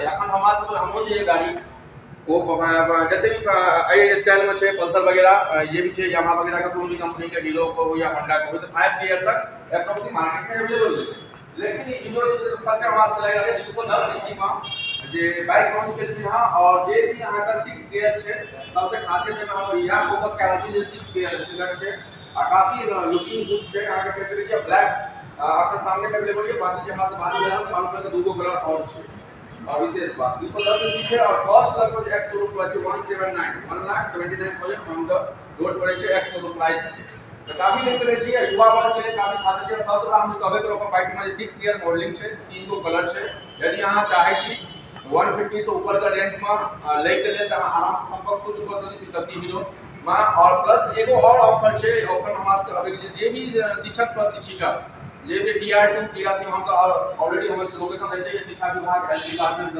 अखन हमरा सब हमरो जे गाड़ी ओ जते भी एहि स्टाइल में छै, पल्सर वगैरह ये भी छै, यामाहा वगैरह के कोनो भी कंपनी के, हीरो को हो या होंडा के हो, तऽ 5 गियर तक अप्रोक्सी मार्केट में अवेलेबल छै। लेकिन हीरो जे छै फर्स्ट टाइम हमरा से लागि रहल 210 सीसी में जे बाइक लॉन्च केलखिन हँ और जे भी अहाँके 6 गियर छै। सबसे खासियत एहिमे हम इएह फोकस कए रहल छी जे 6 गियर स्टीलर छै आ काफी लुकिंग गुड छै। अहाँके कहि सकै छियै ब्लैक अखन सामने अवेलेबल यऽ, बाकी जे हमरा से बात भेल हँ तऽ मालूम पड़ल दूगो कलर और छै। और विशेष बात 210 सीसी छै और कॉस्ट लगभग एक्स शोरूम पर छै 179, 1,79,000 ऑन the road पड़ै छै, एक्स शोरूम प्राइस छै। तऽ काफी देख सकै छियै युवा वर्ग के लेल काफी खासियत छै। सबसँ बड़ा हम कहबे करू अपन बाइक में 6 गियर मॉडलिंग छै, 3 गो कलर छै। यदि अहाँ चाहै छी 150 से ऊपर के रेंज में लै के लेल तऽ अहाँ आराम से संपर्क शुरू कऽ सकै छी शक्ति हीरो में। और प्लस एगो और ऑफर छै, ऑफर हमरा सबके अबै जे भी शिक्षक प्रशिक्षिका जे भी TR 2 TR 3, हमसब ऑलरेडी हमर लोकेशन रहते शिक्षा विभाग, हेल्थ डिपार्टमेंट।